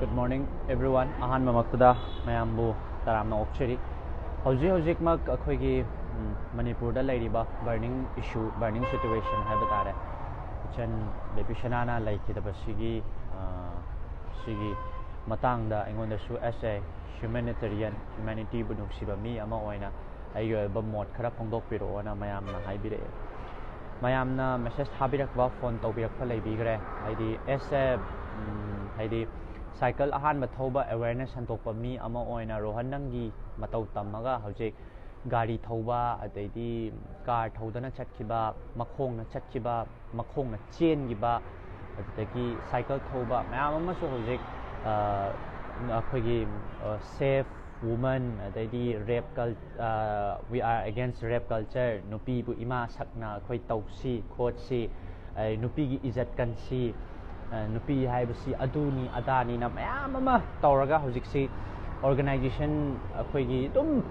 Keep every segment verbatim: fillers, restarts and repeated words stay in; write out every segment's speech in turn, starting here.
Good morning everyone. ꯑꯍꯥꯟꯕꯃꯛꯇꯗ ꯃꯌꯥꯝꯕꯨ ꯇꯔꯥꯝꯅ ꯑꯣꯛꯆꯔꯤ꯫ ꯍꯧꯖꯤꯛ ꯍꯧꯖꯤꯛꯃꯛ ꯑꯩꯈꯣꯏꯒꯤ, ꯎꯝ, ꯃꯅꯤꯄꯨꯔꯗ ꯂꯩꯔꯤꯕ burning issue, burning situation ꯍꯥꯏꯕ ꯇꯥꯔꯦ, ꯏꯆꯟ ꯕꯦꯕꯤꯁꯅꯥꯅ ꯂꯩꯈꯤꯗꯕꯁꯤꯒꯤ, ꯑ, ꯁꯤꯒꯤ ꯃꯇꯥꯡꯗ ꯑꯩꯉꯣꯟꯗꯁꯨ as a humanitarian, humanityꯕꯨ ꯅꯨꯡꯁꯤꯕ ꯃꯤ ꯑꯃ ꯑꯣꯏꯅ ꯑꯩꯒꯤ ꯑꯣꯏꯕ ꯃꯣꯠ ꯈꯔ ꯐꯣꯡꯗꯣꯛꯄꯤꯔꯛꯑꯣꯅ ꯃꯌꯥꯝꯅ ꯍꯥꯏꯕꯤꯔꯛꯑꯦ꯫ ꯃꯌꯥꯝꯅ message ꯊꯥꯕꯤꯔꯛꯄ, phone ꯇꯧꯕꯤꯔꯛꯄ ꯂꯩꯕꯤꯈ꯭ꯔꯦ꯫ ꯍꯥꯏꯗꯤ as a, ꯎꯝ, ꯍꯥꯏꯗꯤ cycle ꯑꯍꯥꯟꯕ ꯊꯧꯕ awareness ꯍꯟꯗꯣꯛꯄ ꯃꯤ ꯑꯃ ꯑꯣꯏꯅ, ꯔꯣꯍꯟ, ꯅꯪꯒꯤ ꯃꯇꯧ ꯇꯝꯃꯒ ꯍꯧꯖꯤꯛ ꯒꯥꯔꯤ ꯊꯧꯕ, ꯑꯗꯩꯗꯤ car ꯊꯧꯗꯅ ꯆꯠꯈꯤꯕ, ꯃꯈꯣꯡꯅ ꯆꯠꯈꯤꯕ, ꯃꯈꯣꯡꯅ ꯆꯦꯟꯈꯤꯕ, ꯑꯗꯨꯗꯒꯤ cycle ꯊꯧꯕ ꯃꯌꯥꯝ ꯑꯃꯁꯨ ꯍꯧꯖꯤꯛ, ꯑ, ꯑꯩꯈꯣꯏꯒꯤ, ꯑ, save women, ꯑꯗꯩꯗꯤ rape cul-, ꯑ, we are against rape culture, ꯅꯨꯄꯤꯕꯨ ꯏꯃꯥ ꯁꯛꯅ ꯑꯩꯈꯣꯏ ꯇꯧꯁꯤ ꯈꯣꯠꯁꯤ, ꯑ, ꯅꯨꯄꯤꯒꯤ ꯏꯖꯠ ꯀꯟꯁꯤ, ꯑ, ꯅꯨꯄꯤ ꯍꯥꯏꯕꯁꯤ ꯑꯗꯨꯅꯤ ꯑꯗꯥꯅꯤꯅ ꯃꯌꯥꯝ ꯑꯃ ꯇꯧꯔꯒ ꯍꯧꯖꯤꯛꯁꯤ organization, ꯑꯩꯈꯣꯏꯒꯤ ꯑꯗꯨꯝ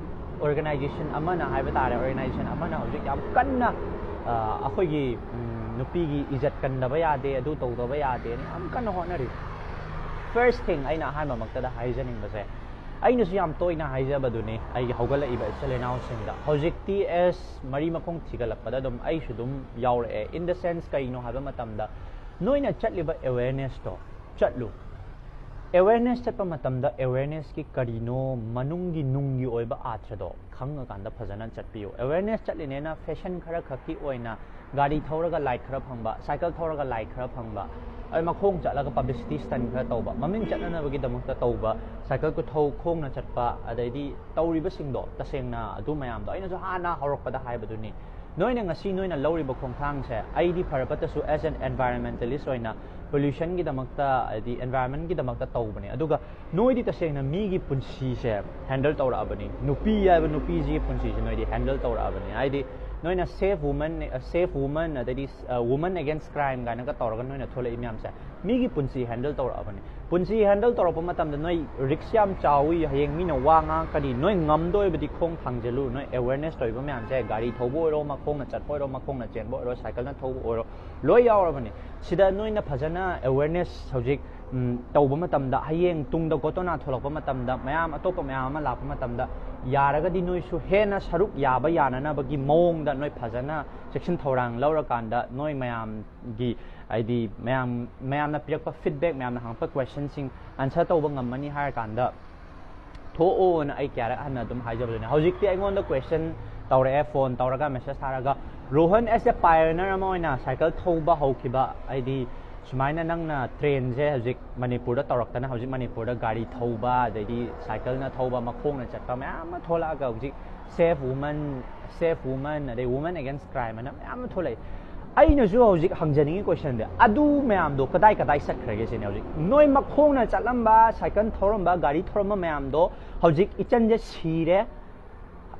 organization ꯑꯃꯅ ꯍꯥꯏꯕ ꯇꯥꯔꯦ, organization ꯑꯃꯅ ꯍꯧꯖꯤꯛ ꯌꯥꯝ ꯀꯟꯅ, ꯑ, ꯑꯩꯈꯣꯏꯒꯤ, ꯎꯝ, ꯅꯨꯄꯤꯒꯤ ꯏꯖꯠ ꯀꯟꯗꯕ ꯌꯥꯗꯦ, ꯑꯗꯨ ꯇꯧꯗꯕ ꯌꯥꯗꯦꯅ ꯌꯥꯝ ꯀꯟꯅ ꯍꯣꯠꯅꯔꯤ꯫ First thing, ꯑꯩꯅ ꯑꯍꯥꯟꯕꯃꯛꯇꯗ ꯍꯥꯏꯖꯅꯤꯡꯕꯁꯦ, ꯑꯩꯅꯁꯨ ꯌꯥꯝ ꯇꯣꯏꯅ ꯍꯥꯏꯖꯕꯗꯨꯅꯤ, ꯑꯩꯒꯤ ꯍꯧꯒꯠꯂꯛꯏꯕ ꯏꯆꯤꯜ ꯏꯅꯥꯎꯁꯤꯡꯗ, ꯍꯧꯖꯤꯛꯇꯤ as ꯃꯔꯤ ꯃꯈꯣꯡ ꯊꯤꯒꯠꯂꯛꯄꯗ ꯑꯗꯨꯝ ꯑꯩꯁꯨ ꯑꯗꯨꯝ ꯌꯥꯎꯔꯛꯑꯦ꯫ In the sense, ꯀꯩꯅꯣ ꯍꯥꯏꯕ ꯃꯇꯝꯗ, ꯅꯣꯏꯅ ꯆꯠꯂꯤꯕ awarenessꯇꯣ ꯆꯠꯂꯨ꯫ Awareness ꯆꯠꯄ ꯃꯇꯝꯗ awarenessꯀꯤ ꯀꯔꯤꯅꯣ, ꯃꯅꯨꯡꯒꯤ ꯅꯨꯡꯒꯤ ꯑꯣꯏꯕ ꯑꯥꯔꯊꯗꯣ ꯈꯪꯉꯀꯥꯟꯗ ꯐꯖꯅ ꯆꯠꯄꯤꯌꯨ꯫ Awareness ꯆꯠꯂꯤꯅꯦꯅ fashion ꯈꯔ ꯈꯛꯀꯤ ꯑꯣꯏꯅ ꯒꯥꯔꯤ ꯊꯧꯔꯒ like ꯈꯔ ꯐꯪꯕ, cycle ꯊꯧꯔꯒ like ꯈꯔ ꯐꯪꯕ, ꯑꯗꯩ ꯃꯈꯣꯡ ꯆꯠꯂꯒ publicity stunt ꯈꯔ ꯇꯧꯕ, ꯃꯃꯤꯡ ꯆꯠꯅꯅꯕꯒꯤꯗꯃꯛꯇ ꯇꯧꯕ, cycle ꯊꯧ, ꯈꯣꯡꯅ ꯆꯠꯄ, ꯑꯗꯩꯗꯤ ꯇꯧꯔꯤꯕꯁꯤꯡꯗꯣ ꯇꯁꯦꯡꯅ ꯑꯗꯨ ꯃꯌꯥꯝꯗꯣ ꯑꯩꯅꯁꯨ ꯍꯥꯟꯅ ꯍꯧꯔꯛꯄꯗ ꯍꯥꯏꯕꯗꯨꯅꯤ꯫ ꯅꯣꯏꯅ ꯉꯁꯤ ꯅꯣꯏꯅ ꯂꯧꯔꯤꯕ ꯈꯣꯡꯊꯥꯡꯁꯦ, ꯑꯩꯗꯤ ꯐꯔ ꯐꯠꯇꯁꯨ as an environmentalist ꯑꯣꯏꯅ pollutionꯒꯤꯗꯃꯛꯇ, ꯍꯥꯏꯗꯤ environmentꯒꯤꯗꯃꯛꯇ ꯇꯧꯕꯅꯦ꯫ ꯑꯗꯨꯒ ꯅꯣꯏꯗꯤ ꯇꯁꯦꯡꯅ ꯃꯤꯒꯤ ꯄꯨꯟꯁꯤꯁꯦ handle ꯇꯧꯔꯛꯑꯕꯅꯤ, ꯅꯨꯄꯤ ꯍꯥꯏꯕ ꯅꯨꯄꯤꯁꯤꯒꯤ ꯄꯨꯟꯁꯤꯁꯦ ꯅꯣꯏꯗꯤ handle ꯇꯧꯔꯛꯑꯕꯅꯤ꯫ ꯍꯥꯏꯗꯤ ꯅꯣꯏꯅ save women, save women, ꯑꯗꯩꯗꯤ, ꯑ, women against crime ꯀꯥꯏꯅꯒ ꯇꯧꯔꯒ ꯅꯣꯏꯅ ꯊꯣꯛꯂꯛꯏ ꯃꯌꯥꯝꯁꯦ, ꯃꯤꯒꯤ ꯄꯨꯟꯁꯤ ꯍꯦꯟꯗꯜ ꯇꯧꯔꯛꯑꯕꯅꯤ꯫ ꯄꯨꯟꯁꯤ ꯍꯦꯟꯗꯜ ꯇꯧꯔꯛꯄ ꯃꯇꯝꯗ ꯅꯣꯏ ꯔꯤꯛꯁ ꯌꯥꯝ ꯆꯥꯎꯏ, ꯍꯌꯦꯡ ꯃꯤꯅ ꯋꯥ ꯉꯥꯡꯉꯛꯀꯅꯤ, ꯅꯣꯏ ꯉꯝꯗꯣꯏꯕꯗꯤ ꯈꯣꯡ ꯊꯥꯡꯖꯜꯂꯨ꯫ ꯅꯣꯏ ꯑꯦꯋꯦꯔꯅꯦꯁ ꯇꯧꯔꯤꯕ ꯃꯌꯥꯝꯁꯦ, ꯒꯥꯔꯤ ꯊꯧꯕ ꯑꯣꯏꯔꯣ, ꯃꯈꯣꯡꯅ ꯆꯠꯄ ꯑꯣꯏꯔꯣ, ꯃꯈꯣꯡꯅ ꯆꯦꯟꯕ ꯑꯣꯏꯔꯣ, ꯁꯥꯏꯀꯜꯅ ꯊꯧꯕ ꯑꯣꯏꯔꯣ, ꯂꯣꯏ ꯌꯥꯎꯔꯕꯅꯤ꯫ ꯁꯤꯗ ꯅꯣꯏꯅ ꯐꯖꯅ ꯑꯦꯋꯦꯔꯅꯦꯁ ꯍꯧꯖꯤꯛ ꯎꯝ, ꯇꯧꯕ ꯃꯇꯝꯗ, ꯍꯌꯦꯡ ꯇꯨꯡꯗ ꯒꯣꯇꯣꯅꯥ ꯊꯣꯛꯂꯛꯄ ꯃꯇꯝꯗ, ꯃꯌꯥꯝ ꯑꯇꯣꯞꯄ ꯃꯌꯥꯝ ꯑꯃ ꯂꯥꯛꯄ ꯃꯇꯝꯗ, ꯌꯥꯔꯒꯗꯤ ꯅꯣꯏꯁꯨ ꯍꯦꯟꯅ ꯁꯔꯨꯛ ꯌꯥꯕ ꯌꯥꯅꯅꯕꯒꯤ ꯃꯑꯣꯡꯗ ꯅꯣꯏ ꯐꯖꯅ ꯆꯦꯛꯁꯤꯟ ꯊꯧꯔꯥꯡ ꯂꯧꯔꯀꯥꯟꯗ, ꯅꯣꯏ ꯃꯌꯥꯝꯒꯤ, ꯍꯥꯏꯗꯤ ꯃꯌꯥꯝ, ꯃꯌꯥꯝꯅ ꯄꯤꯔꯛꯄ ꯐꯤꯗꯕꯦꯛ, ꯃꯌꯥꯝꯅ ꯍꯪꯉꯛꯄ ꯀ꯭ꯋꯦꯁꯟꯁꯤꯡ ꯑꯟꯁꯔ ꯇꯧꯕ ꯉꯝꯃꯅꯤ ꯍꯥꯏꯔꯀꯥꯟꯗ, ꯊꯣꯛꯑꯣꯅ ꯑꯩ ꯀꯌꯥꯔꯛ ꯍꯟꯅ ꯑꯗꯨꯝ ꯍꯥꯏꯖꯕꯗꯨꯅꯦ꯫ ꯍꯧꯖꯤꯛꯇꯤ ꯑꯩꯉꯣꯟꯗ ꯀ꯭ꯋꯦꯁꯟ ꯇꯧꯔꯛꯑꯦ, ꯐꯣꯟ ꯇꯧꯔꯒ, ꯃꯦꯁꯦꯖ ꯊꯥꯔꯒ, "ꯔꯣꯍꯟ, ꯑꯦꯁ ꯑꯦ ꯄꯥꯏꯑꯣꯅꯤꯌꯔ ꯑꯃ ꯑꯣꯏꯅ ꯁꯥꯏꯀꯜ ꯊꯧꯕ ꯍꯧꯈꯤꯕ, ꯍꯥꯏꯗꯤ ꯁꯨꯃꯥꯏꯅ ꯅꯪꯅ ꯇ꯭ꯔꯦꯟꯁꯦ ꯍꯧꯖꯤꯛ ꯃꯅꯤꯄꯨꯔꯗ ꯇꯧꯔꯛꯇꯅ, ꯍꯧꯖꯤꯛ ꯃꯅꯤꯄꯨꯔꯗ ꯒꯥꯔꯤ ꯊꯧꯕ, ꯑꯗꯩꯗꯤ ꯁꯥꯏꯀꯜꯅ ꯊꯧꯕ, ꯃꯈꯣꯡꯅ ꯆꯠꯄ ꯃꯌꯥꯝ ꯑꯃ ꯊꯣꯛꯂꯛꯑꯒ, ꯍꯧꯖꯤꯛ ꯁꯦꯐ ꯋꯨꯃꯟ, ꯁꯦꯐ ꯋꯨꯃꯟ, ꯑꯗꯩ ꯋꯨꯃꯟ ꯑꯦꯒꯦꯟꯁ ꯀ꯭ꯔꯥꯏꯝ ꯑꯅ ꯃꯌꯥꯝ ꯑꯃ ꯊꯣꯛꯂꯛꯑꯦ꯫ ꯑꯩꯅꯁꯨ ꯍꯧꯖꯤꯛ ꯍꯪꯖꯅꯤꯡꯉꯤ ꯀ꯭ꯋꯦꯁꯟꯗꯤ, ꯑꯗꯨ ꯃꯌꯥꯝꯗꯣ ꯀꯗꯥꯏ ꯀꯗꯥꯏ ꯆꯠꯈ꯭ꯔꯒꯦ ꯁꯤꯅꯦ꯫ ꯍꯧꯖꯤꯛ ꯅꯣꯏ ꯃꯈꯣꯡꯅ ꯆꯠꯂꯝꯕ, ꯁꯥꯏꯀꯜ ꯊꯧꯔꯝꯕ, ꯒꯥꯔꯤ ꯊꯧꯔꯝꯕ ꯃꯌꯥꯝꯗꯣ ꯍꯧꯖꯤꯛ ꯏꯆꯟꯁꯦ ꯁꯤꯔꯦ,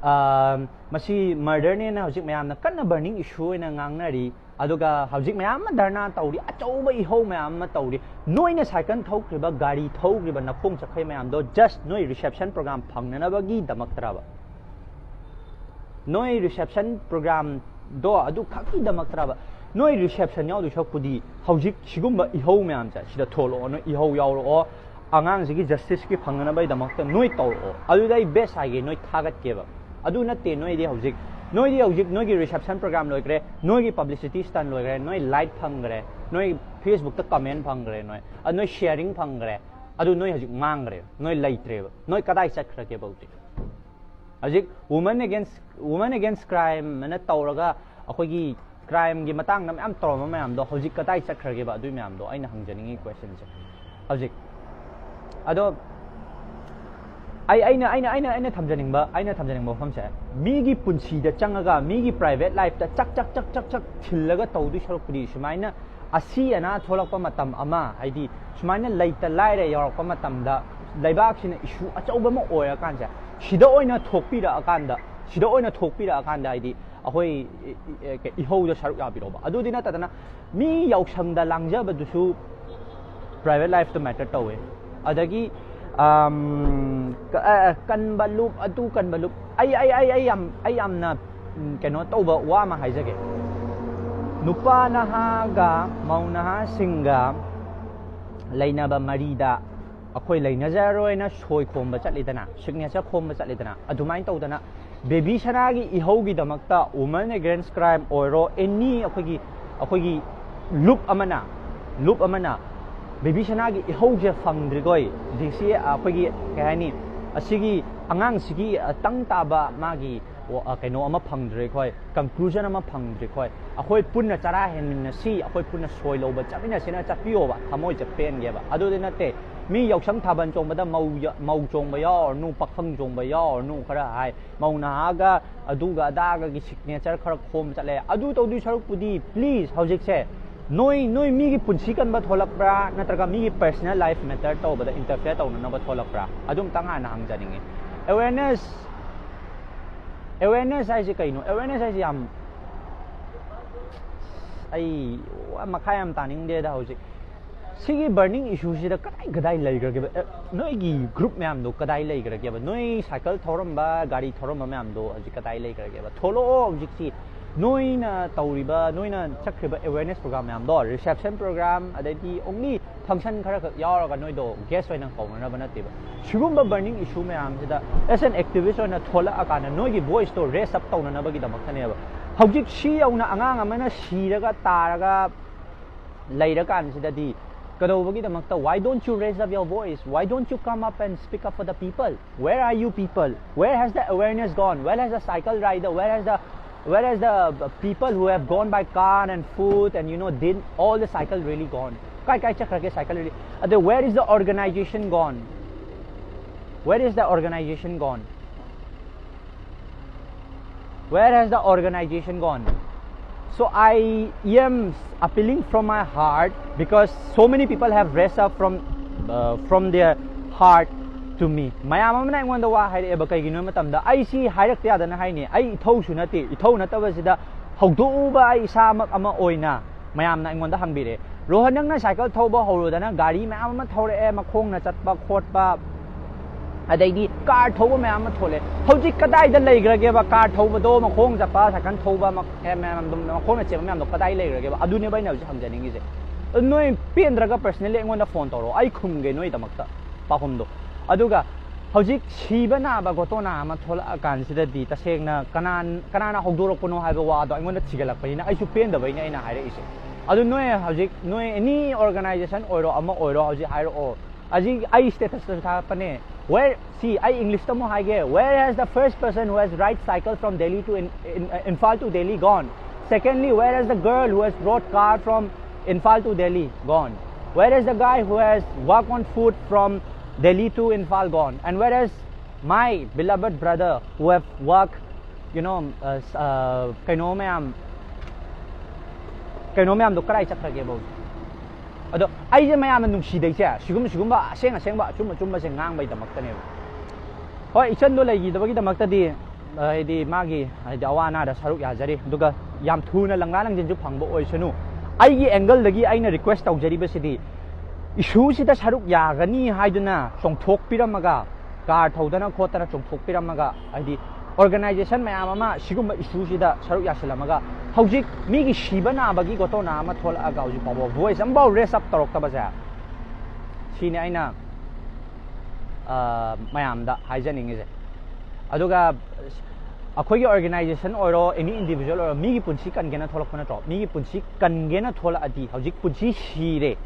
ꯑ, ꯃꯁꯤ ꯃꯔꯗꯔꯅꯦꯅ ꯍꯧꯖꯤꯛ ꯃꯌꯥꯝꯅ ꯀꯟꯅ ꯕꯔꯅꯤꯡ ꯏꯁꯨ ꯑꯣꯏꯅ ꯉꯥꯡꯅꯔꯤ꯫ ꯑꯗꯨꯒ ꯍꯧꯖꯤꯛ ꯃꯌꯥꯝ ꯑꯃ ꯙꯔꯅꯥ ꯇꯧꯔꯤ, ꯑꯆꯧꯕ ꯏꯍꯧ ꯃꯌꯥꯝ ꯑꯃ ꯇꯧꯔꯤ꯫ ꯅꯣꯏꯅ ꯁꯥꯏꯀꯜ ꯊꯧꯈ꯭ꯔꯤꯕ, ꯒꯥꯔꯤ ꯊꯧꯈ꯭ꯔꯤꯕ, ꯅꯈꯣꯡ ꯆꯠꯈ꯭ꯔꯤ ꯃꯌꯥꯝꯗꯣ ꯖꯁ ꯅꯣꯏ ꯔꯤꯁꯦꯞꯁꯟ ꯄ꯭ꯔꯣꯒ꯭ꯔꯥꯝ ꯐꯪꯅꯅꯕꯒꯤꯗꯃꯛꯇꯔꯕ? ꯅꯣꯏ ꯔꯤꯁꯦꯞꯁꯟ ꯄ꯭ꯔꯣꯒ꯭ꯔꯥꯝꯗꯣ ꯑꯗꯨ ꯈꯛꯀꯤꯗꯃꯛꯇꯔꯕ? ꯅꯣꯏ ꯔꯤꯁꯦꯞꯁꯟ ꯌꯥꯎꯗꯣꯏ ꯁꯔꯨꯛꯄꯨꯗꯤ ꯍꯧꯖꯤꯛ ꯁꯤꯒꯨꯝꯕ ꯏꯍꯧ ꯃꯌꯥꯝꯁꯦ ꯁꯤꯗ ꯊꯣꯛꯂꯛꯑꯣ, ꯅꯣꯏ ꯏꯍꯧ ꯌꯥꯎꯔꯛꯑꯣ, ꯑꯉꯥꯡꯁꯤꯒꯤ ꯖꯁꯇꯤꯁꯀꯤ ꯐꯪꯅꯅꯕꯒꯤꯗꯃꯛꯇ ꯅꯣꯏ ꯇꯧꯔꯛꯑꯣ꯫ ꯑꯗꯨꯗ ꯑꯩ ꯕꯦꯁ ꯍꯥꯏꯒꯦ, ꯅꯣꯏ ꯊꯥꯒꯠꯀꯦꯕ꯫ ꯑꯗꯨ ꯅꯠꯇꯦ, ꯅꯣꯏꯗꯤ ꯍꯧꯖꯤꯛ, ꯅꯣꯏꯗꯤ ꯍꯧꯖꯤꯛ ꯅꯣꯏꯒꯤ ꯔꯤꯁꯦꯞꯁꯟ ꯄ꯭ꯔꯣꯒ꯭ꯔꯥꯝ ꯂꯣꯏꯈ꯭ꯔꯦ, ꯅꯣꯏꯒꯤ ꯄꯕ꯭ꯂꯤꯁꯤꯇꯤ ꯁ꯭ꯇꯟ ꯂꯣꯏꯈ꯭ꯔꯦ, ꯅꯣꯏ ꯂꯥꯏꯛ ꯐꯪꯈ꯭ꯔꯦ, ꯅꯣꯏ ꯐꯦꯁꯕꯨꯛꯇ ꯀꯃꯦꯟ ꯐꯪꯈ꯭ꯔꯦ, ꯅꯣꯏ, ꯑ, ꯅꯣꯏ ꯁꯤꯌꯥꯔꯤꯡ ꯐꯪꯈ꯭ꯔꯦ, ꯑꯗꯨ ꯅꯣꯏ ꯍꯧꯖꯤꯛ ꯃꯥꯡꯈ꯭ꯔꯦ, ꯅꯣꯏ ꯂꯩꯇ꯭ꯔꯦꯕ꯫ ꯅꯣꯏ ꯀꯗꯥꯏ ꯆꯠꯈ꯭ꯔꯒꯦꯕ ꯍꯧꯖꯤꯛ? ꯍꯧꯖꯤꯛ woman against, woman against crime ꯑꯅ ꯇꯧꯔꯒ ꯑꯩꯈꯣꯏꯒꯤ ꯀ꯭ꯔꯥꯏꯝꯒꯤ ꯃꯇꯥꯡꯗ ꯃꯌꯥꯝ ꯇꯧꯔꯝꯕ ꯃꯌꯥꯝꯗꯣ ꯍꯧꯖꯤꯛ ꯀꯗꯥꯏ ꯆꯠꯈ꯭ꯔꯒꯦꯕ? ꯑꯗꯨꯏ ꯃꯌꯥꯝꯗꯣ ꯑꯩꯅ ꯍꯪꯖꯅꯤꯡꯉꯤ ꯀ꯭ꯋꯦꯁꯟꯁꯦ ꯍꯧꯖꯤꯛ꯫ ꯑꯗꯣ ꯑꯩ, ꯑꯩꯅ, ꯑꯩꯅ, ꯑꯩꯅ, ꯑꯩꯅ ꯊꯝꯖꯅꯤꯡꯕ, ꯑꯩꯅ ꯊꯝꯖꯅꯤꯡꯕ ꯋꯥꯐꯝꯁꯦ, ꯃꯤꯒꯤ ꯄꯨꯟꯁꯤꯗ ꯆꯪꯉꯒ, ꯃꯤꯒꯤ ꯄ꯭ꯔꯥꯏꯚꯦꯠ ꯂꯥꯏꯐꯇ ꯆꯛ, ꯆꯛ, ꯆꯛ, ꯆꯛ, ꯆꯛ ꯊꯤꯜꯂꯒ ꯇꯧꯗꯣꯏ ꯁꯔꯨꯛꯄꯨꯗꯤ, ꯁꯨꯃꯥꯏꯅ ꯑꯁꯤ ꯑꯅꯥ ꯊꯣꯛꯂꯛꯄ ꯃꯇꯝ ꯑꯃ, ꯍꯥꯏꯗꯤ ꯁꯨꯃꯥꯏꯅ ꯂꯩꯇ ꯂꯥꯏꯔ ꯌꯥꯎꯔꯛꯄ ꯃꯇꯝꯗ, ꯂꯩꯕꯥꯛꯁꯤꯅ ꯏꯁꯨ ꯑꯆꯧꯕ ꯑꯃ ꯑꯣꯏꯔꯀꯥꯟꯁꯦ, ꯁꯤꯗ ꯑꯣꯏꯅ ꯊꯣꯛꯄꯤꯔꯛꯑꯀꯥꯟꯗ, ꯁꯤꯗ ꯑꯣꯏꯅ ꯊꯣꯛꯄꯤꯔꯛꯑꯀꯥꯟꯗ, ꯍꯥꯏꯗꯤ ꯑꯩꯈꯣꯏ ꯏ-, ꯏ-, ꯏꯍꯧꯗ ꯁꯔꯨꯛ ꯌꯥꯕꯤꯔꯣꯕ꯫ ꯑꯗꯨꯗꯤ ꯅꯠꯇꯗꯅ ꯃꯤ ꯌꯥꯎꯁꯪꯗ ꯂꯥꯡꯖꯕꯗꯨꯁꯨ Private life ꯇꯣ matter ꯇꯧꯋꯦ꯫ ꯑꯗꯒꯤ ꯑꯝ, ꯀ- ꯑ, ꯀꯟꯕ ꯂꯨꯞ, ꯑꯗꯨ ꯀꯟꯕ ꯂꯨꯞ, ꯑꯩ ꯑꯩ ꯑꯩ ꯑꯩ ꯌꯥꯝ ꯑꯩ ꯌꯥꯝꯅ ꯎꯝ, ꯀꯩꯅꯣ ꯇꯧꯕ ꯋꯥ ꯑꯃ ꯍꯥꯏꯖꯒꯦ꯫ ꯅꯨꯄꯥ ꯅꯍꯥꯒ ꯃꯧ ꯅꯍꯥꯁꯤꯡꯒ ꯂꯩꯅꯕ ꯃꯔꯤꯗ ꯑꯩꯈꯣꯏ ꯂꯩꯅꯖꯔꯣꯏꯅ ꯁꯣꯏ ꯈꯣꯝꯕ ꯆꯠꯂꯤꯗꯅ, signature ꯈꯣꯝꯕ ꯆꯠꯂꯤꯗꯅ, ꯑꯗꯨꯃꯥꯏꯅ ꯇꯧꯗꯅ ꯕꯦꯕꯤ ꯁꯅꯥꯒꯤ ꯏꯍꯧꯒꯤꯗꯃꯛꯇ woman against crime ꯑꯣꯏꯔꯣ, ꯑꯦꯅꯤ ꯑꯩꯈꯣꯏꯒꯤ ꯑꯩꯈꯣꯏꯒꯤ ꯂꯨꯞ ꯑꯃꯅ ꯂꯨꯞ ꯑꯃꯅ ꯕꯦꯕꯤ ꯁꯅꯥꯒꯤ ꯏꯍꯧꯁꯦ ꯐꯪꯗ꯭ꯔꯤꯈꯣꯏ, ꯗꯤ ꯁꯤ ꯑꯩꯈꯣꯏꯒꯤ ꯀꯩ ꯍꯥꯏꯅꯤ, ꯑꯁꯤꯒꯤ ꯑꯉꯥꯡꯁꯤꯒꯤ ꯑ, ꯇꯪ ꯇꯥꯕ ꯃꯥꯒꯤ ꯋꯥ- ꯑ, ꯀꯩꯅꯣ ꯑꯃ ꯐꯪꯗ꯭ꯔꯤꯈꯣꯏ, conclusion ꯑꯃ ꯐꯪꯗ꯭ꯔꯤꯈꯣꯏ, ꯑꯩꯈꯣꯏ ꯄꯨꯟꯅ ꯆꯔꯥ ꯍꯦꯟꯃꯤꯟꯅꯁꯤ, ꯑꯩꯈꯣꯏ ꯄꯨꯟꯅ ꯁꯣꯏ ꯂꯧꯕ ꯆꯠꯃꯤꯟꯅꯁꯤꯅ ꯆꯠꯄꯤꯌꯣꯕ, ꯊꯃꯣꯏꯁꯦ ꯄꯦꯟꯒꯦꯕ꯫ ꯑꯗꯨꯗꯤ ꯅꯠꯇꯦ, ꯃꯤ ꯌꯥꯎꯁꯪ ꯊꯥꯕꯜ ꯆꯣꯡꯕꯗ ꯃꯧ ꯌ- ꯃꯧ ꯆꯣꯡꯕ ꯌꯥꯎꯔꯅꯨ, ꯄꯥꯈꯪ ꯆꯣꯡꯕ ꯌꯥꯎꯔꯅꯨ ꯈꯔ ꯍꯥꯏ, ꯃꯧ ꯅꯍꯥꯒ ꯑꯗꯨꯒ ꯑꯗꯥꯒꯒꯤ signature ꯈꯔ ꯈꯣꯝ ꯆꯠꯂꯦ꯫ ꯑꯗꯨ ꯇꯧꯗꯣꯏ ꯁꯔꯨꯛꯄꯨꯗꯤ please ꯍꯧꯖꯤꯛꯁꯦ ꯅꯣꯏ ꯅꯣꯏ ꯃꯤꯒꯤ ꯄꯨꯟꯁꯤ ꯀꯟꯕ ꯊꯣꯛꯂꯛꯄ꯭ꯔꯥ, ꯅꯠꯇ꯭ꯔꯒ ꯃꯤꯒꯤ personal life matter ꯇꯧꯕꯗ interfere ꯇꯧꯅꯅꯕ ꯊꯣꯛꯂꯛꯄ꯭ꯔꯥ? ꯑꯗꯨꯝꯇꯪ ꯍꯥꯟꯅ ꯍꯪꯖꯅꯤꯡꯉꯤ꯫ Awareness, awareness ꯍꯥꯏꯁꯦ ꯀꯩꯅꯣ? Awareness ꯍꯥꯏꯁꯦ ꯌꯥꯝ, ꯑꯩ ꯋꯥ ꯃꯈꯥ ꯌꯥꯝ ꯇꯥꯅꯤꯡꯗꯦꯗ ꯍꯧꯖꯤꯛ꯫ ꯁꯤꯒꯤ burning issue ꯁꯤꯗ ꯀꯗꯥꯏ ꯀꯗꯥꯏ ꯂꯩꯈ꯭ꯔꯒꯦꯕ? ꯑꯦ, ꯅꯣꯏꯒꯤ group ꯃꯌꯥꯝꯗꯣ ꯀꯗꯥꯏ ꯂꯩꯈ꯭ꯔꯒꯦꯕ? ꯅꯣꯏ cycle ꯊꯧꯔꯝꯕ, ꯒꯥꯔꯤ ꯊꯧꯔꯝꯕ ꯃꯌꯥꯝꯗꯣ ꯍꯧꯖꯤꯛ ꯀꯗꯥꯏ ꯂꯩꯈ꯭ꯔꯒꯦꯕ? ꯊꯣꯛꯂꯛꯑꯣ ꯍꯧꯖꯤꯛꯁꯤ꯫ ꯅꯣꯏꯅ ꯇꯧꯔꯤꯕ, ꯅꯣꯏꯅ ꯆꯠꯈ꯭ꯔꯤꯕ awareness program ꯃꯌꯥꯝꯗꯣ, reception program, ꯑꯗꯩꯗꯤ only function ꯈꯔ ꯈꯛ ꯌꯥꯎꯔꯒ ꯅꯣꯏꯗꯣ guest ꯑꯣꯏꯅ ꯀꯧꯅꯅꯕ ꯅꯠꯇꯦꯕ꯫ ꯁꯤꯒꯨꯝꯕ burning issue ꯃꯌꯥꯝꯁꯤꯗ as an activist ꯑꯣꯏꯅ ꯊꯣꯛꯂꯛꯑꯀꯥꯟꯗ ꯅꯣꯏꯒꯤ voice ꯇꯣ raise up ꯇꯧꯅꯅꯕꯒꯤꯗꯃꯛꯇꯅꯦꯕ꯫ ꯍꯧꯖꯤꯛ ꯁꯤ ꯌꯧꯅ ꯑꯉꯥꯡ ꯑꯃꯅ ꯁꯤꯔꯒ ꯇꯥꯔꯒ ꯂꯩꯔꯀꯥꯟꯁꯤꯗꯗꯤ ꯀꯩꯗꯧꯕꯒꯤꯗꯃꯛꯇ, why don't you raise up your voice? Why don't you come up and speak up for the people? Where are you people? Where has the awareness gone? Where has the cycle rider? Where has the, where has the people who have gone by car and foot and, you know, did all the cycle rally gone? ꯀꯥꯏ ꯀꯥꯏ ꯆꯠꯈ꯭ꯔꯒꯦ cycle rally? ꯑꯗ where is the organization gone? Where is the organization gone? Where has the organization gone? So I am appealing from my heart because so many people have raised up from, uh, from their heart to me. ꯃꯌꯥꯝ ꯑꯃꯅ ꯑꯩꯉꯣꯟꯗ ꯋꯥ ꯍꯥꯏꯔꯛꯑꯦꯕ꯫ ꯀꯩꯒꯤꯅꯣ ꯍꯥꯏꯕ ꯃꯇꯝꯗ ꯑꯩ ꯁꯤ ꯍꯥꯏꯔꯛꯇ ꯌꯥꯗꯅ ꯍꯥꯏꯅꯤ꯫ ꯑꯩ ꯏꯊꯧꯁꯨ ꯅꯠꯇꯦ꯫ ꯏꯊꯧ ꯅꯠꯇꯕꯁꯤꯗ ꯍꯧꯗꯣꯛꯎꯕ ꯑꯩ ꯏꯁꯥꯃꯛ ꯑꯃ ꯑꯣꯏꯅ ꯃꯌꯥꯝꯅ ꯑꯩꯉꯣꯟꯗ ꯍꯪꯕꯤꯔꯛꯑꯦ꯫ ꯔꯣꯍꯟ, ꯅꯪꯅ ꯁꯥꯏꯀꯜ ꯊꯧꯕ ꯍꯧꯔꯨꯗꯅ ꯒꯥꯔꯤ ꯃꯌꯥꯝ ꯑꯃ ꯊꯧꯔꯛꯑꯦ, ꯃꯈꯣꯡꯅ ꯆꯠꯄ ꯈꯣꯠꯄ, ꯑꯗꯩꯗꯤ ꯀꯥꯔ ꯊꯧꯕ ꯃꯌꯥꯝ ꯑꯃ ꯊꯣꯛꯂꯛꯑꯦ꯫ ꯍꯧꯖꯤꯛ ꯀꯗꯥꯏꯗ ꯂꯩꯈ꯭ꯔꯒꯦꯕ ꯀꯥꯔ ꯊꯧꯕꯗꯣ, ꯃꯈꯣꯡ ꯆꯠꯄ, ꯁꯥꯏꯀꯜ ꯊꯧꯕ, ꯃ-, ꯑꯦ, ꯃꯌꯥꯝꯗꯣ, ꯃꯈꯣꯡꯅ ꯆꯦꯟꯕ ꯃꯌꯥꯝꯗꯣ ꯀꯗꯥꯏ ꯂꯩꯈ꯭ꯔꯒꯦꯕ? ꯑꯗꯨꯅꯦꯕ ꯑꯩꯅ ꯍꯧꯖꯤꯛ ꯍꯪꯖꯅꯤꯡꯉꯤꯁꯦ꯫ ꯑꯗꯨ ꯅꯣꯏ ꯄꯦꯟꯗ꯭ꯔꯒ personally ꯑꯩꯉꯣꯟꯗ phone ꯇꯧꯔꯛꯑꯣ, ꯑꯩ ꯈꯨꯝꯒꯦ ꯅꯣꯏꯗꯃꯛꯇ ꯄꯥꯎꯈꯨꯝꯗꯣ꯫ ꯑꯗꯨꯒ ꯍꯧꯖꯤꯛ ꯁꯤꯕ ꯅꯥꯕ ꯒꯣꯇꯣꯅꯥ ꯑꯃ ꯊꯣꯛꯂꯛꯑꯀꯥꯟꯁꯤꯗꯗꯤ ꯇꯁꯦꯡꯅ ꯀꯅꯥ-, ꯀꯅꯥꯅ ꯍꯧꯗꯣꯔꯛꯄꯅꯣ ꯍꯥꯏꯕ ꯋꯥꯗꯣ ꯑꯩꯉꯣꯟꯗ ꯊꯤꯒꯠꯂꯛꯄꯅꯤꯅ ꯑꯩꯁꯨ ꯄꯦꯟꯗꯕꯩꯅꯦ ꯑꯩꯅ ꯍꯥꯏꯔꯛꯏꯁꯦ꯫ ꯑꯗꯨ ꯅꯣꯏ ꯍꯧꯖꯤꯛ, ꯅꯣꯏ any organization ꯑꯣꯏꯔꯣ, ꯑꯃ ꯑꯣꯏꯔꯣ, ꯍꯧꯖꯤꯛ ꯍꯥꯏꯔꯛꯑꯣ꯫ ꯍꯧꯖꯤꯛ ꯑꯩ statusꯇꯁꯨ ꯊꯥꯒꯠꯄꯅꯦ꯫ Where, see, ꯑꯩ Englishꯇ ꯑꯃꯨꯛ ꯍꯥꯏꯒꯦ: "Where has the first person who has ride cycle from Delhi to in, in, uh, Imphal to Delhi gone? Secondly, where has the girl who has brought car from Imphal to Delhi gone? Where is the guy who has walk on foot from Delhi to Imphal gone? And where is my beloved brother who have walk, you know, uh, s-, uh, ꯀꯩꯅꯣ ꯃꯌꯥꯝ, ꯀꯩꯅꯣ ꯃꯌꯥꯝꯗꯣ ꯀꯗꯥꯏ ꯆꯠꯈ꯭ꯔꯒꯦꯕ ꯍꯧꯖꯤꯛ?" ꯑꯗꯣ ꯑꯩꯁꯦ ꯃꯌꯥꯝꯅ ꯅꯨꯡꯁꯤꯗꯩꯁꯦ ꯁꯤꯒꯨꯝ-, ꯁꯤꯒꯨꯝꯕ ꯑꯁꯦꯡ ꯑꯁꯦꯡꯕ, ꯑꯆꯨꯝ ꯑꯆꯨꯝꯕꯁꯦ ꯉꯥꯡꯕꯩꯗꯃꯛꯇꯅꯦꯕ꯫ ꯍꯣꯏ, ꯏꯆꯟꯗꯣ ꯂꯩꯈꯤꯗꯕꯒꯤꯗꯃꯛꯇꯗꯤ, ꯑ, ꯍꯥꯏꯗꯤ ꯃꯥꯒꯤ, ꯍꯥꯏꯗꯤ ꯑꯋꯥ ꯑꯅꯥꯗ ꯁꯔꯨꯛ ꯌꯥꯖꯔꯤ, ꯑꯗꯨꯒ ꯌꯥꯝ ꯊꯨꯅ ꯂꯪꯂꯥ ꯂꯪꯖꯤꯟꯁꯨ ꯐꯪꯕ ꯑꯣꯏꯁꯅꯨ꯫ ꯑꯩꯒꯤ angleꯗꯒꯤ ꯑꯩꯅ request ꯇꯧꯖꯔꯤꯕꯁꯤꯗꯤ, issueꯁꯤꯗ ꯁꯔꯨꯛ ꯌꯥꯒꯅꯤ ꯍꯥꯏꯗꯨꯅ ꯆꯣꯡꯊꯣꯛꯄꯤꯔꯝꯃꯒ, ꯀꯥꯔ ꯊꯧꯗꯅ ꯈꯣꯠꯇꯅ ꯆꯣꯡꯊꯣꯛꯄꯤꯔꯝꯃꯒ, ꯍꯥꯏꯗꯤ organization ꯃꯌꯥꯝ ꯑꯃ ꯁꯤꯒꯨꯝꯕ issueꯁꯤꯗ ꯁꯔꯨꯛ ꯌꯥꯁꯤꯜꯂꯝꯃꯒ, ꯍꯧꯖꯤꯛ ꯃꯤꯒꯤ ꯁꯤꯕ ꯅꯥꯕꯒꯤ ꯒꯣꯇꯣꯅꯥ ꯑꯃ ꯊꯣꯛꯂꯛꯑꯒ ꯍꯧꯖꯤꯛ ꯐꯥꯎꯕ voice ꯑꯃꯐꯥꯎ raise up ꯇꯧꯔꯛꯇꯕꯁꯦ, ꯁꯤꯅꯤ ꯑꯩꯅ, ꯑ, ꯃꯌꯥꯝꯗ ꯍꯥꯏꯖꯅꯤꯡꯉꯤꯁꯦ꯫ ꯑꯗꯨꯒ ꯑꯩꯈꯣꯏꯒꯤ organization ꯑꯣꯏꯔꯣ, any individual ꯑꯣꯏꯔꯣ, ꯃꯤꯒꯤ ꯄꯨꯟꯁꯤ ꯀꯟꯒꯦꯅ ꯊꯣꯛꯂꯛꯄ ꯅꯠꯇ꯭ꯔꯣ? ꯃꯤꯒꯤ ꯄꯨꯟꯁꯤ ꯀꯟꯒꯦꯅ ꯊꯣꯛꯂꯛꯑꯗꯤ, ꯍꯧꯖꯤꯛ ꯄꯨꯟꯁꯤ ꯁꯤꯔꯦ,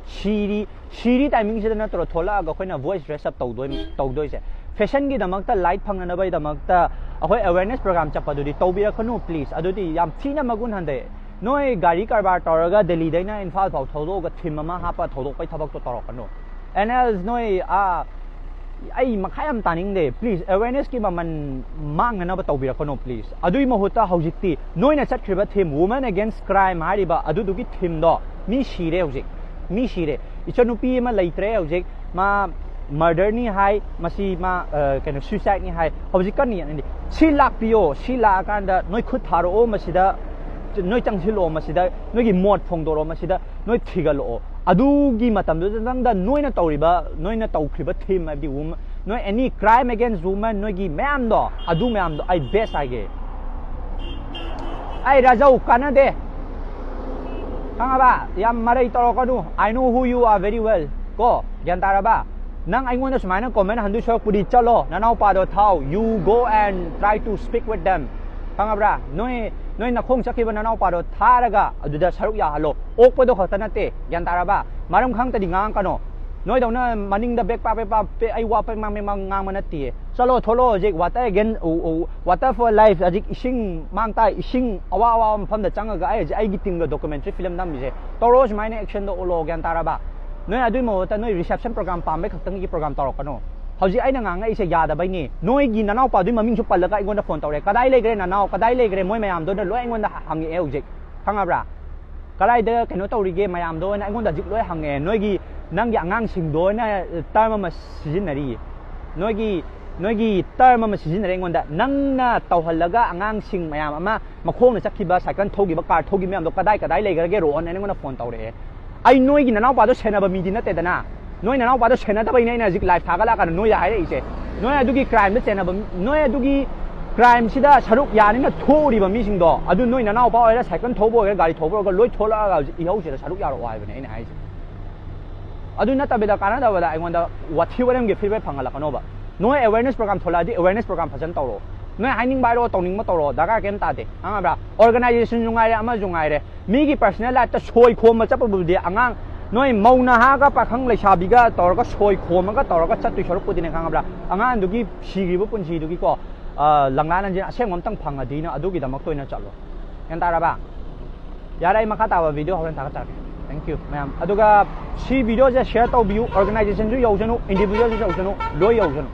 ꯁꯤꯔꯤ, ꯁꯤꯔꯤ timingꯁꯤꯗ ꯅꯠꯇ꯭ꯔꯣ ꯊꯣꯛꯂꯛꯑꯒ ꯑꯩꯈꯣꯏꯅ voice raise up ꯇꯧꯗꯣꯏ-, ꯇꯧꯗꯣꯏꯁꯦ? Fashionꯒꯤꯗꯃꯛꯇ, like ꯐꯪꯅꯅꯕꯒꯤꯗꯃꯛꯇ ꯑꯩꯈꯣꯏ awareness program ꯆꯠꯄꯗꯨꯗꯤ ꯇꯧꯕꯤꯔꯛꯀꯅꯨ, please꯫ ꯑꯗꯨꯗꯤ ꯌꯥꯝ ꯊꯤꯅ ꯃꯒꯨꯟ ꯍꯟꯊꯩ꯫ ꯅꯣꯏ ꯒꯥꯔꯤ ꯀꯔꯕꯥꯔ ꯇꯧꯔꯒ ꯗꯦꯜꯂꯤꯗꯩꯅ ꯏꯝꯐꯥꯜ ꯐꯥꯎ ꯊꯧꯗꯣꯛꯑꯒ theme ꯑꯃ ꯍꯥꯞꯄ ꯊꯧꯗꯣꯛꯄꯩ ꯊꯕꯛꯇꯣ ꯇꯧꯔꯛꯀꯅꯨ꯫ And else ꯅꯣꯏ, ꯑꯥ, ꯑꯩ ꯃꯈꯥ ꯌꯥꯝ ꯇꯥꯅꯤꯡꯗꯦ, please꯫ Awarenessꯀꯤ ꯃꯃꯜ ꯃꯥꯡꯅꯅꯕ ꯇꯧꯕꯤꯔꯛꯀꯅꯨ, please꯫ ꯑꯗꯨꯒꯤ ꯃꯍꯨꯠꯇ ꯍꯧꯖꯤꯛꯇꯤ ꯅꯣꯏꯅ ꯆꯠꯈ꯭ꯔꯤꯕ theme, Women Against Crime ꯍꯥꯏꯔꯤꯕ ꯑꯗꯨꯗꯨꯒꯤ themeꯗꯣ, ꯃꯤ ꯁꯤꯔꯦ ꯍꯧꯖꯤꯛ, ꯃꯤ ꯁꯤꯔꯦ꯫ ꯏꯆꯟꯅꯨꯄꯤ ꯑꯃ ꯂꯩꯇ꯭ꯔꯦ ꯍꯧꯖꯤꯛ, ꯃꯥ murderꯅꯤ ꯍꯥꯏ, ꯃꯁꯤ ꯃꯥ, ꯑ, ꯀꯩꯅꯣ, suicideꯅꯤ ꯍꯥꯏ꯫ ꯍꯧꯖꯤꯛ ꯀꯟꯅ ꯌꯦꯡꯅꯔꯤ꯫ ꯁꯤ ꯂꯥꯛꯄꯤꯌꯣ, ꯁꯤ ꯂꯥꯛꯑꯀꯥꯟꯗ ꯅꯣꯏ ꯈꯨꯠ ꯊꯥꯔꯛꯑꯣ ꯃꯁꯤꯗ꯫ ꯅꯣꯏ ꯆꯪꯁꯤꯜꯂꯛꯑꯣ ꯃꯁꯤꯗ, ꯅꯣꯏꯒꯤ ꯃꯣꯠ ꯐꯣꯡꯗꯣꯔꯛꯑꯣ ꯃꯁꯤꯗ, ꯅꯣꯏ ꯊꯤꯒꯠꯂꯛꯑꯣ꯫ ꯑꯗꯨꯒꯤ ꯃꯇꯝꯗꯨꯗ ꯅꯪꯗ ꯅꯣꯏꯅ ꯇꯧꯔꯤꯕ, ꯅꯣꯏꯅ ꯇꯧꯈ꯭ꯔꯤꯕ ꯊꯤꯝ ꯍꯥꯏꯕꯗꯤ ꯋꯨꯃ-, ꯅꯣꯏ any crime against woman, ꯅꯣꯏꯒꯤ ꯃꯌꯥꯝꯗꯣ, ꯑꯗꯨ ꯃꯌꯥꯝꯗꯣ ꯑꯩ ꯕꯦꯁ ꯍꯥꯏꯒꯦ꯫ ꯑꯩ ꯔꯥꯖꯧ ꯀꯥꯟꯅꯗꯦ, ꯈꯪꯉꯕ? ꯌꯥꯝ ꯃꯔꯩ ꯇꯧꯔꯛꯀꯅꯨ, I know who you are very well, ꯀꯣ? ꯒ꯭ꯌꯥꯟ ꯇꯥꯔꯕ? ꯅꯪ ꯑꯩꯉꯣꯟꯗ ꯁꯨꯃꯥꯏꯅ ꯀꯣꯃꯦꯟ ꯍꯟꯗꯣꯏ ꯁꯔꯨꯛꯄꯨꯗꯤ ꯆꯠꯂꯣ, ꯅꯅꯥꯎꯄꯥꯗꯣ ꯊꯥꯎ, you go and try to speak with them, ꯈꯪꯉꯕ꯭ꯔꯥ? ꯅꯣꯏ, ꯅꯣꯏ ꯅꯈꯣꯡ ꯆꯠꯈꯤꯕ ꯅꯅꯥꯎꯄꯥꯗꯣ ꯊꯥꯔꯒ ꯑꯗꯨꯗ ꯁꯔꯨꯛ ꯌꯥꯍꯜꯂꯣ꯫ ꯑꯣꯛꯄꯗꯣ ꯈꯛꯇ ꯅꯠꯇꯦ, ꯒ꯭ꯌꯥꯟ ꯇꯥꯔꯕ? ꯃꯔꯝ ꯈꯪꯗꯗꯤ ꯉꯥꯡꯉꯛꯀꯅꯣ꯫ ꯅꯣꯏꯗꯧꯅ ꯃꯅꯤꯡꯗ ꯕꯦꯛ ꯄꯥꯛ ꯕꯦꯛ ꯄꯥꯛ ꯕꯦꯛ-, ꯑꯩ ꯋꯥ ꯄꯦꯛ ꯃꯥꯡ ꯃꯦꯛ ꯃꯥꯡ ꯉꯥꯡꯕ ꯅꯠꯇꯤꯌꯦ꯫ ꯆꯠꯂꯣ ꯊꯣꯛꯂꯛꯑꯣ ꯍꯧꯖꯤꯛ, water again, ꯎ, ꯎ, water for life, ꯍꯧꯖꯤꯛ ꯏꯁꯤꯡ ꯃꯥꯡ ꯇꯥꯏ, ꯏꯁꯤꯡ ꯑꯋꯥ ꯑꯋꯥꯕ ꯃꯐꯝꯗ ꯆꯪꯉꯒ ꯑꯩ ꯍꯧꯖꯤꯛ ꯑꯩꯒꯤ ꯇꯤꯝꯒ ꯗꯣꯀꯨꯃꯦꯟꯇꯔꯤ ꯐꯤꯂꯝ ꯅꯝꯃꯤꯁꯦ꯫ ꯇꯧꯔꯣ ꯁꯨꯃꯥꯏꯅ ꯑꯦꯛꯁꯟꯗꯣ ꯎꯠꯂꯣ, ꯒ꯭ꯌꯥꯟ ꯇꯥꯔꯕ? ꯅꯣꯏ ꯑꯗꯨꯏ ꯃꯍꯨꯠꯇ ꯅꯣꯏ ꯔꯤꯁꯦꯞꯁꯟ ꯄ꯭ꯔꯣꯒ꯭ꯔꯥꯝ ꯄꯥꯝꯕꯩ ꯈꯛꯇꯪꯒꯤ ꯄ꯭ꯔꯣꯒ꯭ꯔꯥꯝ ꯇꯧꯔꯛꯀꯅꯣ꯫ ꯍꯧꯖꯤꯛ ꯑꯩꯅ ꯉꯥꯡꯉꯛꯏꯁꯦ ꯌꯥꯗꯕꯩꯅꯤ꯫ ꯅꯣꯏꯒꯤ ꯅꯅꯥꯎꯄꯥꯗꯨꯒꯤ ꯃꯃꯤꯡꯁꯨ ꯄꯜꯂꯒ ꯑꯩꯉꯣꯟꯗ ꯐꯣꯟ ꯇꯧꯔꯛꯑꯦ, "ꯀꯗꯥꯏ ꯂꯩꯈ꯭ꯔꯦ ꯅꯅꯥꯎ? ꯀꯗꯥꯏ ꯂꯩꯈ꯭ꯔꯦ?" ꯃꯣꯏ ꯃꯌꯥꯝꯗꯨꯅ ꯂꯣꯏ ꯑꯩꯉꯣꯟꯗ ꯍꯪꯉꯛꯑꯦ ꯍꯧꯖꯤꯛ, ꯈꯪꯉꯕ꯭ꯔꯥ? "ꯀꯗꯥꯏꯗ ꯀꯩꯅꯣ ꯇꯧꯔꯤꯒꯦ ꯃꯌꯥꯝꯗꯣ?" ꯍꯥꯏꯅ ꯑꯩꯉꯣꯟꯗ ꯍꯧꯖꯤꯛ ꯂꯣꯏ ꯍꯪꯉꯛꯑꯦ꯫ ꯅꯣꯏꯒꯤ, ꯅꯪꯒꯤ ꯑꯉꯥꯡꯁꯤꯡꯗꯣ ꯑꯣꯏꯅ ꯇꯔꯝ ꯑꯃ ꯁꯤꯖꯤꯟꯅꯔꯤꯌꯦ꯫ ꯅꯣꯏꯒꯤ, ꯅꯣꯏꯒꯤ ꯇꯔꯝ ꯑꯃ ꯁꯤꯖꯤꯟꯅꯔꯦ ꯑꯩꯉꯣꯟꯗ꯫ ꯅꯪꯅ ꯇꯧꯍꯜꯂꯒ ꯑꯉꯥꯡꯁꯤꯡ ꯃꯌꯥꯝ ꯑꯃ ꯃꯈꯣꯡꯅ ꯆꯠꯈꯤꯕ, ꯁꯥꯏꯀꯜ ꯊꯧꯈꯤꯕ, ꯀꯥꯔ ꯊꯧꯈꯤꯕ ꯃꯌꯥꯝꯗꯣ ꯀꯗꯥꯏ ꯀꯗꯥꯏ ꯂꯩꯈ꯭ꯔꯒꯦ ꯔꯣꯍꯟ ꯍꯥꯏꯅ ꯑꯩꯉꯣꯟꯗ ꯐꯣꯟ ꯇꯧꯔꯛꯑꯦ꯫ ꯑꯩ ꯅꯣꯏꯒꯤ ꯅꯅꯥꯎꯄꯥꯗꯣ ꯁꯦꯟꯅꯕ ꯃꯤꯗꯤ ꯅꯠꯇꯦꯗꯅ꯫ ꯅꯣꯏ ꯅꯅꯥꯎꯄꯥꯗꯣ ꯁꯦꯟꯅꯗꯕꯩꯅꯦ ꯑꯩꯅ ꯍꯧꯖꯤꯛ ꯂꯥꯏꯐ ꯊꯥꯒꯠꯂꯛꯑꯀꯥꯟꯗ ꯅꯣꯏꯗ ꯍꯥꯏꯔꯛꯏꯁꯦ꯫ ꯅꯣꯏ ꯑꯗꯨꯒꯤ ꯀ꯭ꯔꯥꯏꯝꯗ ꯆꯦꯟꯅꯕ ꯃꯤ-, ꯅꯣꯏ ꯑꯗꯨꯒꯤ ꯀ꯭ꯔꯥꯏꯝꯁꯤꯗ ꯁꯔꯨꯛ ꯌꯥꯅꯤꯅ ꯊꯣꯛꯎꯔꯤꯕ ꯃꯤꯁꯤꯡꯗꯣ, ꯑꯗꯨ ꯅꯣꯏ ꯅꯅꯥꯎꯄꯥ ꯑꯣꯏꯒꯦꯔꯥ, ꯁꯥꯏꯀꯜ ꯊꯧꯕ ꯑꯣꯏꯒꯦꯔꯥ, ꯒꯥꯔꯤ ꯊꯧꯕ ꯑꯣꯏꯒꯦꯔꯥ, ꯂꯣꯏ ꯊꯣꯛꯂꯛꯑꯒ ꯍꯧꯖꯤꯛ ꯏꯍꯧꯁꯤꯗ ꯁꯔꯨꯛ ꯌꯥꯔꯛꯑꯣ ꯍꯥꯏꯕꯅꯦ ꯑꯩꯅ ꯍꯥꯏꯁꯦ꯫ ꯑꯗꯨ ꯅꯠꯇꯕꯤꯗ ꯀꯥꯟꯅꯗꯕꯗ ꯑꯩꯉꯣꯟꯗ ꯋꯥꯊꯤ ꯋꯥꯔꯦꯝꯒꯤ ꯐꯤꯗꯕꯦꯛ ꯐꯪꯍꯜꯂꯛꯀꯅꯣꯕ꯫ ꯅꯣꯏ ꯑꯦꯋꯦꯔꯅꯦꯁ ꯄ꯭ꯔꯣꯒ꯭ꯔꯥꯝ ꯊꯣꯛꯂꯛꯑꯗꯤ ꯑꯦꯋꯦꯔꯅꯦꯁ ꯄ꯭ꯔꯣꯒ꯭ꯔꯥꯝ ꯐꯖꯅ ꯇꯧꯔꯣ꯫ ꯅꯣꯏ ꯍꯥꯏꯅꯤꯡꯕ ꯍꯥꯏꯔꯣ, ꯇꯧꯅꯤꯡꯕ ꯇꯧꯔꯣ, ꯗꯔꯀꯥꯔ ꯀꯩꯝ ꯇꯥꯗꯦ, ꯈꯪꯉꯕ꯭ꯔꯥ? ꯑꯣꯔꯒꯅꯥꯏꯖꯦꯁꯟꯁꯨ ꯉꯥꯏꯔꯦ, ꯑꯃꯁꯨ ꯉꯥꯏꯔꯦ, ꯃꯤꯒꯤ ꯄꯔꯁꯅꯦꯜ ꯂꯥꯏꯐꯇ ꯁꯣꯏ ꯈꯣꯝꯕ ꯆꯠꯄꯕꯨꯗꯤ ꯑꯉꯥꯡ, ꯅꯣꯏ ꯃꯧ ꯅꯍꯥꯒ ꯄꯥꯈꯪ ꯂꯩꯁꯥꯕꯤꯒ ꯇꯧꯔꯒ ꯁꯣꯏ ꯈꯣꯝꯃꯒ ꯇꯧꯔꯒ ꯆꯠꯇꯣꯏ ꯁꯔꯨꯛꯄꯨꯗꯤꯅꯦ, ꯈꯪꯉꯕ꯭ꯔꯥ? ꯑꯉꯥꯡꯗꯨꯒꯤ ꯁꯤꯈ꯭ꯔꯤꯕ ꯄꯨꯟꯁꯤꯗꯨꯒꯤꯀꯣ, ꯑ, ꯂꯪꯂꯥ ꯂꯪꯖꯦꯜ ꯑꯁꯦꯡꯕ ꯑꯝꯇꯪ ꯐꯪꯉꯗꯤꯅ ꯑꯗꯨꯒꯤꯗꯃꯛꯇ ꯑꯣꯏꯅ ꯆꯠꯂꯣ꯫ ꯒ꯭ꯌꯥꯟ ꯇꯥꯔꯕ? ꯌꯥꯔꯦ, ꯑꯩ ꯃꯈꯥ ꯇꯥꯕ ꯚꯤꯗꯤꯑꯣ ꯍꯣꯔꯦꯟ ꯊꯥꯒꯠꯆꯔꯛꯀꯦ꯫ Thank you ꯃꯌꯥꯝ꯫ ꯑꯗꯨꯒ ꯁꯤ ꯚꯤꯗꯤꯑꯣꯁꯦ ꯁꯤꯌꯔ ꯇꯧꯕꯤꯌꯨ, ꯑꯣꯔꯒꯅꯥꯏꯖꯦꯁꯟꯁꯨ ꯌꯧꯁꯅꯨ, ꯏꯟꯗꯤꯚꯤꯖꯨꯋꯦꯜꯁꯨ ꯌꯧꯁꯅꯨ, ꯂꯣꯏ ꯌꯧꯁꯅꯨ꯫